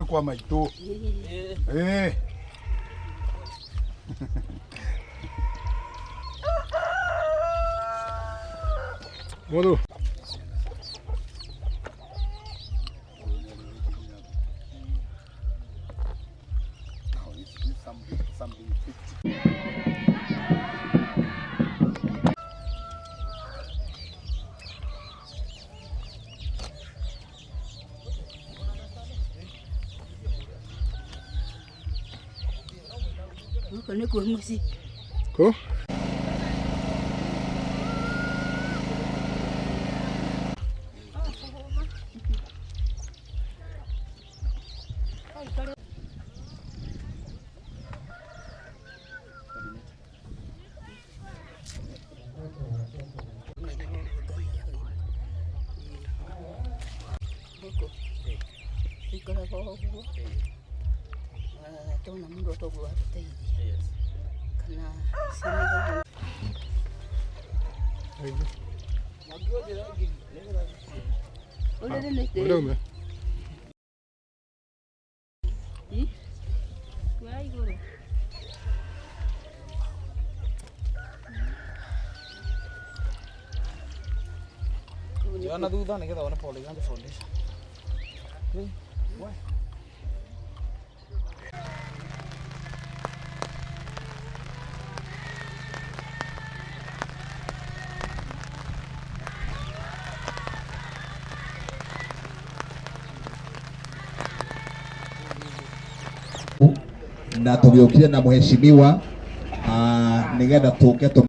Kwa maitũ. Eh. Mũndũ. Ko? Ana thutha nigetha one pole gande foundation. Na tugiukire na muheshimiwa nigetha tuke tu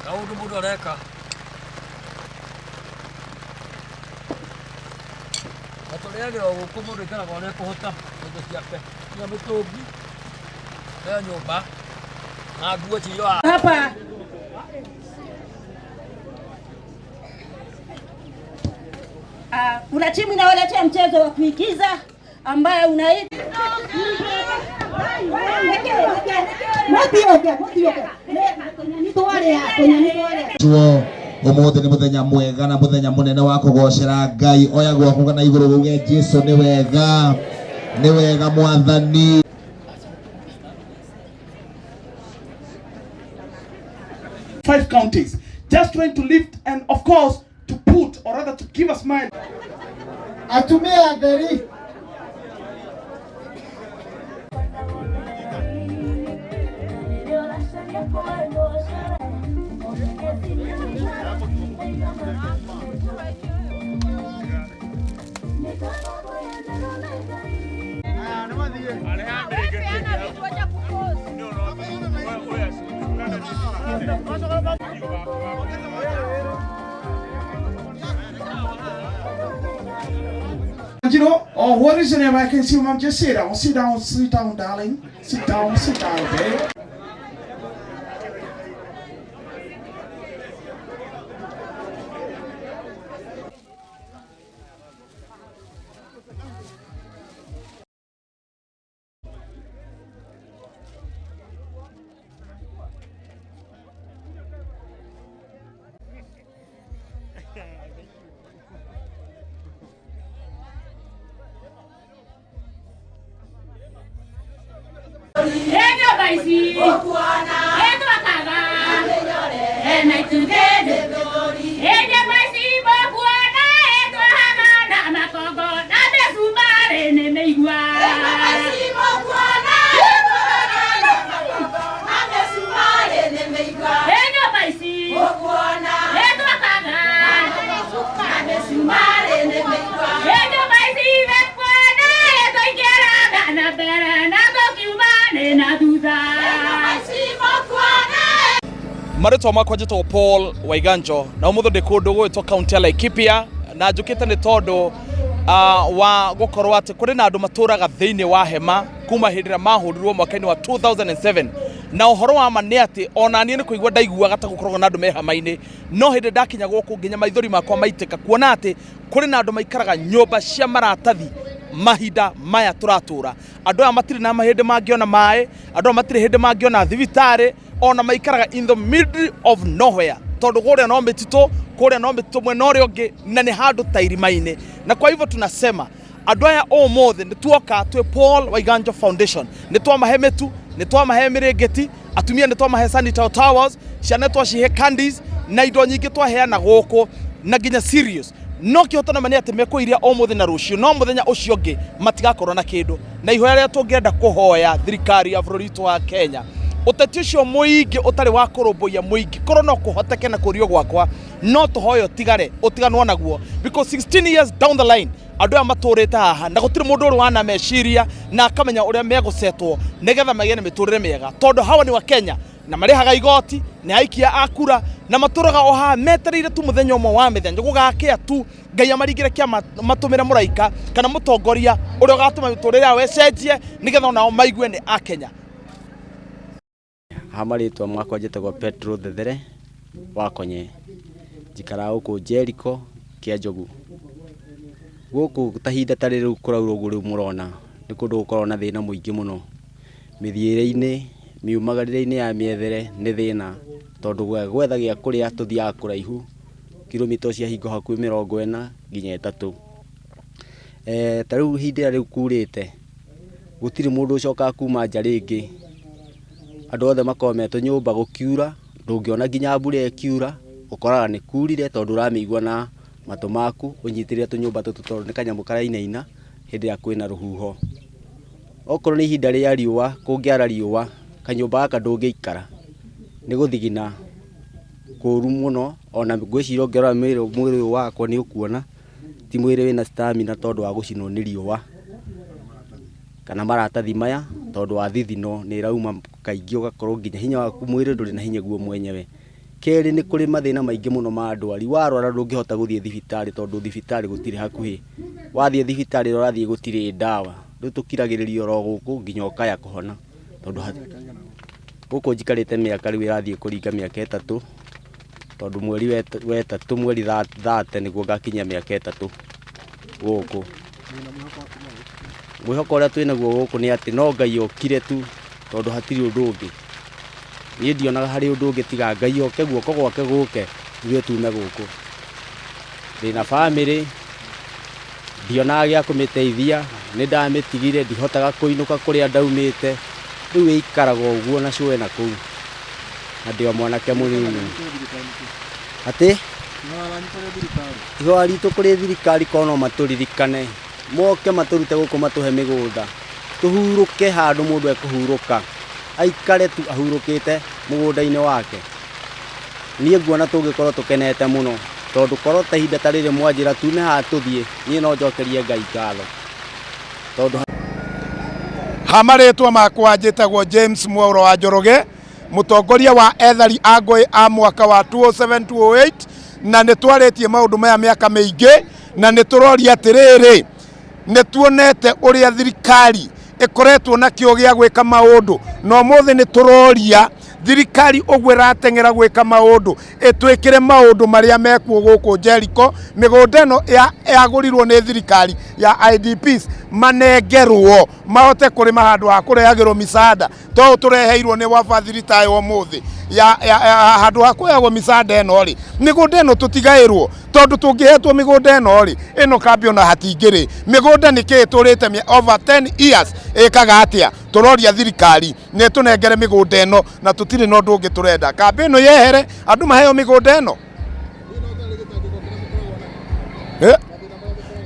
Kaundu mundu areka atũrĩagĩra o gũkũ mũndũ aikaraga ũrĩa ekũhota indo ciake cia mĩtũngi ya nyũmba na nguo cirio hapa. Kuna timu inawaletea mchezo wa kuigiza ambaye unaitwa umuthi ni muthenya mwega na muthenya munene wa kugocera Ngai oya gwaku kana iguru uge Jesu ni wega ni wega mwathani. 5 counties just trying to lift and of course to put or rather to give a smile. Atumia atheri. You know, oh, what is your name? I can see mom. Just sit down, sit down, sit down, darling. Sit down, babe. Marĩtwa makwa njĩtagwo Paul Waiganjo na ũmũthĩ ndĩ kũndũ gũgwĩtwo kaunti ya Laikipia na njũkĩte nĩ tondũ wa gũkorwo atĩ kũrĩ na andũ matũraga thĩinĩ wa hema kuma hĩndĩ ĩrĩa mahũrirwo mwaka-inĩ wa 2007. Na ũhoro wa ma nĩ atĩ ona niĩ nĩ kũigua ndaiguaga ta gũkoragwo na andũ me hema-inĩ, no hĩndĩ ndakinya gũkũ nginya maithori makwa maitĩka kuona atĩ kũrĩ na andũ maikaraga nyũmba cia maratathi mahinda maya tũratũra. Andũ aya matirĩ na mahĩndĩ mangĩona maĩ, andũ aya matirĩ hĩndĩ mangĩona thibitarĩ, ona maikaraga in the middle of nowhere tondũ kũrĩa no mĩtitũ, kũrĩa no mĩtitũ mwena ũrĩa ũngĩ, na nĩ handũ ta irima-inĩ. Na kwa hivyo tunasema andũ aya ũmũthĩ nĩ tuoka twĩ Paul Waiganjo Foundation, nĩ twamahe mĩtu, nĩ twamahe mĩrĩngĩti, atumia nĩ twamahe sanitary towels, ciana twacihe candies na indo nyingĩ twaheana gũkũ na nginya serious. No kĩhoto na nĩ atĩ mekũiria ũmũthĩ na rũciũ, no mũthenya ũcio ũngĩ matigakorwo na kĩndũ. Na ihoya rĩrĩa tũngĩenda kũhoya thirikari ya bũrũri witũ wa Kenya, ũteti ũcio mũingĩ ũtarĩ wa kũrũmbũiya mũingĩ, korwo no kũhoteke na kũrio gwakwa, no tũhoe ũtigare, ũtiganwo naguo, because 16 years down the line andũ aya matũrĩte haha na gũtirĩ mũndũ ũrĩ wana meciria na akamenya ũrĩa megũcetwo nĩgetha magĩe na mĩtũrĩre mĩega, tondũ hawa nĩ wa Kenya na marĩhaga igoti, nĩ aikia a kura na matũraga o haha metereire tu mũthenya ũmwe wa mĩthenya gũgakĩa tu Ngai amaringĩre kĩama, matũmĩre mũraika kana mũtongoria ũrĩa ũgatũma mĩtũrĩre yao ĩcenjie nĩgetha onao maigue nĩ a Kenya. Ha marĩtwa makwa njĩtagwo Petro Thethere wa Konye, njikaraga gũkũ Jericho kĩa Njogu. Gũkũ ta ihinda ta rĩrĩ kũraura ũguo rĩu mũrona nĩ kũndũ gũkoragwo na thĩna mũingĩ mũno, mĩthiĩre-inĩ, miumagarĩre-inĩ ya mĩethere nĩ thĩna, tondũ gwetha gĩa kũrĩa tũthiaga kũraihu kilomita cia hingo hakuhĩ 40 nginya 3. Ta rĩu ihinda rĩrĩa rĩu kurĩte gũtirĩ mũndũ ũcokaga kuma nja rĩngĩ, andũ othe makoragwo me tũnyũmba gũkiura, ndũngĩona nginya mbura ĩkiura, ũkoraga nĩ kurire tondũ ũramĩigua na matũ maku ũnyitĩrĩre tũnyũmba tũtũ tondũ nĩ kanyamũ karainaina hĩndĩ ĩrĩa kwĩna rũhuho. Okorwo nĩ ihinda rĩa riũa, kũngĩara riũa kanyũmba gaka ndũngĩikara, nĩ gũthigina kũru mũno. Ona ngwĩciria ũngĩrora mwĩrĩ ũyũ wakwa nĩ ũkuona ti mwĩrĩ wĩna stamina tondũ wa gũcinwo nĩ riũa kana maratathi maya, tondũ wa thithino nĩ ĩrauma kaingĩ, ũgakorwo nginya hinya waku mwĩrĩ ndũrĩ na hinya guo mwenyewe. Kerĩ nĩ kũrĩ mathĩna maingĩ mũno ma ndwari, warwara ndũngĩhota gũthiĩ thibitarĩ tondũ thibitarĩ gũtirĩ hakuhĩ, wathiĩ thibitarĩ ĩrĩa ũrathiĩ gũtirĩ ndawa, rĩu tũkiragĩrĩria oro gũkũ nginya ũkaya kũhona, tondũ gũkũ njikarĩte mĩaka rĩu ĩrathiĩ kũringa mĩaka 3, tondũ mweri wa 3 mweri 30 nĩguo ngakinyia mĩaka 3 gũkũ. Mwĩhoko ũrĩa twĩnaguo gũkũ nĩ atĩ no Ngai okire tu, tondũ hatirĩ ũndũ ũngĩ. Niĩ ndionaga harĩ ũndũ ũngĩ tiga Ngai oke, guoko gwake gũke ithuĩ tume gũkũ. Ndĩna bamĩrĩ, ndionaga gĩa kũmĩteithia, nĩ ndamĩtigire, ndihotaga kũinũka kũrĩa ndaumĩte, rĩu ĩikaraga ũguo na cũe na kũu, na ndĩ o mwanake mũnini. Atĩ ihoya ritũ kũrĩ thirikari korwo no matũririkane, moke matũrute gũkũ matũhe mĩgũnda, tũhurũke handũ mũndũ ekũhurũka, aikare tu ahurũkĩte mũgũnda-inĩ wake. Niĩ nguona tũngĩkorwo tũkenete mũno, tondũ korwo ta ihinda ta rĩrĩ mwanjĩra tume haha tũthiĩ, niĩ no njokerie Ngai ngatho. Tondũ ha marĩtwa makwa njĩtagwo James Mwauro wa Njoroge, mũtongoria wa ethari a ngũĩ a mwaka wa 2007-2008, na nĩ twarĩtie maũndũ maya mĩaka mĩingĩ, na nĩ tũroria atĩrĩrĩ, nĩ tuonete ũrĩa thirikari ĩkoretwo na kĩo gĩa gwĩka maũndũ, na ũmũthĩ nĩ tũroria thirikari ũguo ĩrateng'era gwĩka maũndũ ĩtwĩkĩre maũndũ marĩa mekuo gũkũ Jericho. Mĩgũnda ĩno yagũrirwo nĩ thirikari ya IDPs, manengerwo mahote kũrĩma handũ ha kũrehagĩrwo misaada to tũreheirwo nĩ wabathiri tayo ũmũthĩ. ya, ya, ya handũ ha kuoyagwo micanda ĩno rĩ, mĩgũnda ĩno tũtigaĩrwo, tondũ tũngĩhetwo mĩgũnda ĩno rĩ, ĩno kambĩ ona hatingĩrĩ mĩgũnda. Nĩkĩĩ tũrĩte over 10 years ĩkaga atĩa? Tũroria thirikari nĩ tũnengere mĩgũnda ĩno, na tũtirĩ na ũndũ ũngĩ tũrenda. Kambĩ ĩno yehere, andũ maheo mĩgũnda ĩno.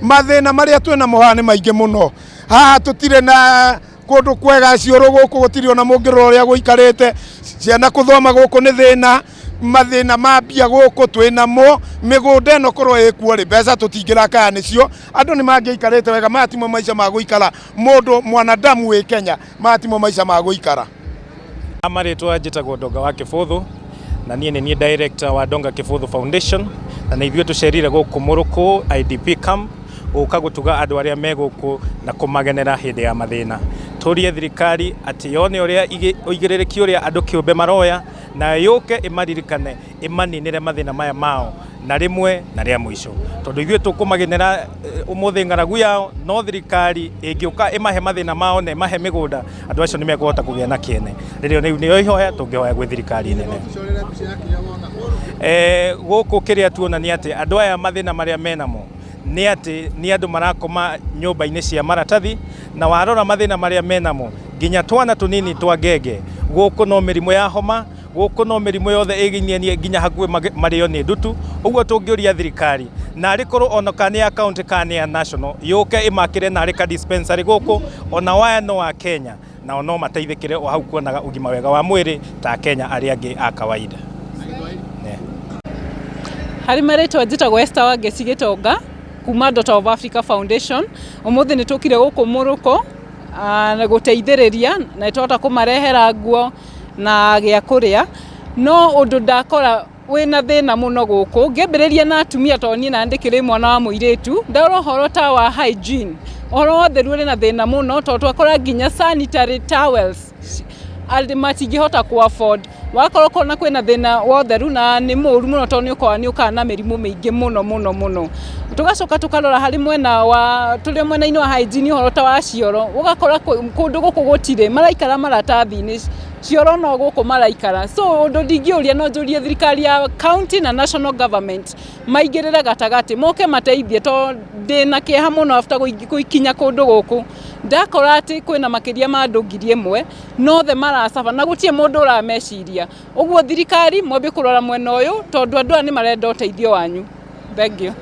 Mathĩna marĩa twĩna mo haha nĩ maingĩ mũno. Haha tũtirĩ na kũndũ kwega, cioro gũkũ gũtirĩ, ona mũngĩrora ũrĩa gũikarĩte. Ciana kũthoma gũkũ nĩ thĩna, mathĩna ma mbia gũkũ twĩnamo. Mĩgũnda ĩno korwo ĩkuo rĩ, mbeca tũtingĩrakaya nĩcio, andũ nĩ mangĩikarĩte wega. Maya timo maica ma gũikara mũndũ mwanadamu wĩ Kenya, maya timo maica ma gũikara. Marĩtwa njĩtagwo Ndonga wa Kĩbũthũ, na niĩ nĩ niĩ director wa Ndonga Kĩbũthũ Foundation, na nĩ ithuĩ tũcerire gũkũ Mũrũkũ IDP camp gũka gũtuga andũ arĩa me gũkũ na kũmagenera hĩndĩ ya mathĩna. Tũrie thirikari atĩ yone ũrĩa ũigĩrĩrĩki ũrĩa andũ kĩũmbe maroya, na yũke ĩmaririkane, ĩmaninĩre mathĩna maya mao na rĩmwe na rĩa mũico, tondũ ithuĩ tũkũmagenera ũmũthĩ ng'aragu yao, no thirikari ĩngĩũka ĩmahe mathĩna mao na ĩmahe mĩgũnda, andũ acio nĩ mekũhota kũgĩa na kĩene. Rĩrĩa rĩu nĩyo ihoya tũngĩhoya gwĩ thirikari nene. Gũkũ kĩrĩa tuona nĩ atĩ andũ aya mathĩna marĩa menamo nĩ atĩ nĩ andũ marakoma nyũmba-inĩ cia maratathi, na warora mathĩna marĩa menamo, nginya twana tũnini twa ngenge gũkũ no mĩrimũ ya homa, gũkũ no mĩrimũ yothe ĩginyanie nginya hakuhĩ marĩo nĩ ndutu. Ũguo tũngĩũria thirikari, narĩ korwo ona kana nĩ ya county kana nĩ ya national, yũke ĩmakĩre narĩ ka dispensary gũkũ, ona waya no wa Kenya nao no mateithĩkĩre o hau kuonaga ũgima wega wa mwĩrĩ ta Kenya arĩa angĩ a kawaida. Harĩ marĩtwa njĩtagwo Esther Wangeci Gĩtonga kuma Daughter of Africa Foundation. Ũmũthĩ nĩ tũkire gũkũ Mũrũkũ na gũteithĩrĩria, na nĩ twahota kũmarehera nguo na gĩa kũrĩa. No ũndũ ndakora wĩna thĩna mũno gũkũ, ngĩambĩrĩria na atumia, tondũ niĩ na ndĩkĩrĩ mwana wa mũirĩtu, ndarora ũhoro ta wa hygiene, ũhoro wa ũtheru ũrĩ na thĩna mũno, tondũ twakora nginya sanitary towels andũ matingĩhota ku afford. Wakorwo kona kwĩna thĩna wa ũtheru na nĩ mũru mũno, tondũ nĩ ũkoragwo nĩ ũkaga na mĩrimũ mĩingĩ mũno mũno mũno. Tũgacoka tũkarora harĩ mwena wa tũrĩ mwena-inĩ wa hygiene, ũhoro ta wa cioro, ũgakora kũndũ gũkũ gũtirĩ, maraikara maratathi-inĩ, cioro no gũkũ maraikara. So ũndũ ndingĩũria, no njũrie thirikari ya county na national government maingĩrĩre gatagatĩ, moke mateithie, tondũ ndĩna kĩeha mũno after gũikinya kũndũ gũkũ, ndakora atĩ kwĩna makĩria ma andũ 1000 nothe maracaba na gũtirĩ mũndũ ũrameciria. Ũguo thirikari mwambie kũrora mwena ũyũ, tondũ andũ aya nĩ marenda ũteithio wanyu. Thank you.